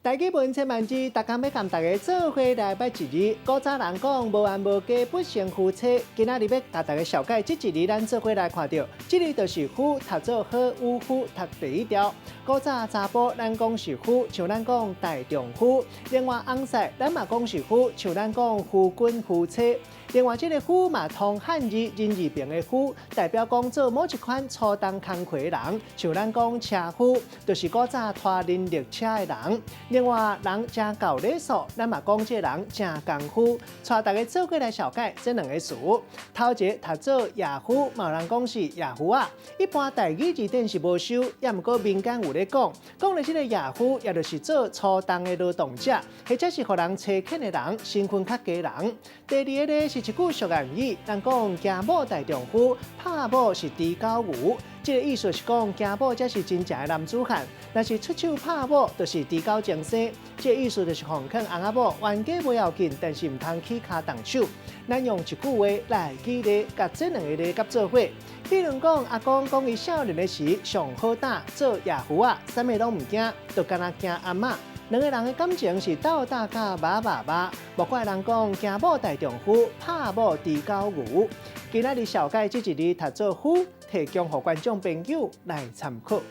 台語文千萬字，逐工欲共大家做伙來捌一字。古早人講無冤無家不成夫妻。今仔日欲共大家紹介這一字，咱做伙來看著，這字就是夫，讀做呵烏夫，讀第一調。古早查埔咱講是夫，像咱講大丈夫。另外翁婿咱嘛講是夫，像咱講夫君夫妻。另外這个夫嘛通漢字人字邊的夫，代表講做某一款粗重工課的人，像咱講車夫，就是古早拖人力車的人。另外，人誠厚禮數，咱嘛講這个人誠功夫。帶大家做伙來紹介這兩个詞。頭一个讀做野夫，嘛有人講是野夫仔。一般台語字典是無收，抑毋過民間有咧講。講的這个野夫，也就是做粗重的勞動者，或者是予人差遣的人，身份較低人。第二个咧是一句俗諺語，人講驚某大丈夫，拍某是豬狗牛。這个意思是講驚某才是真正的男子漢，若是出手拍某，就是豬狗爭生。這个意思就是奉勸翁仔某冤家無要緊，但是毋通起跤動手。咱用一句話來舉例，共這兩个字結做伙。比如講，阿公講伊少年的時上好膽做野夫仔，啥物攏毋驚，就干焦驚阿嬤。兩个人的感情是鬥膽佮肉肉肉，莫怪人講驚某大丈夫，拍某豬狗牛。今仔日紹介這一字讀做夫，提供予觀眾朋友來參考。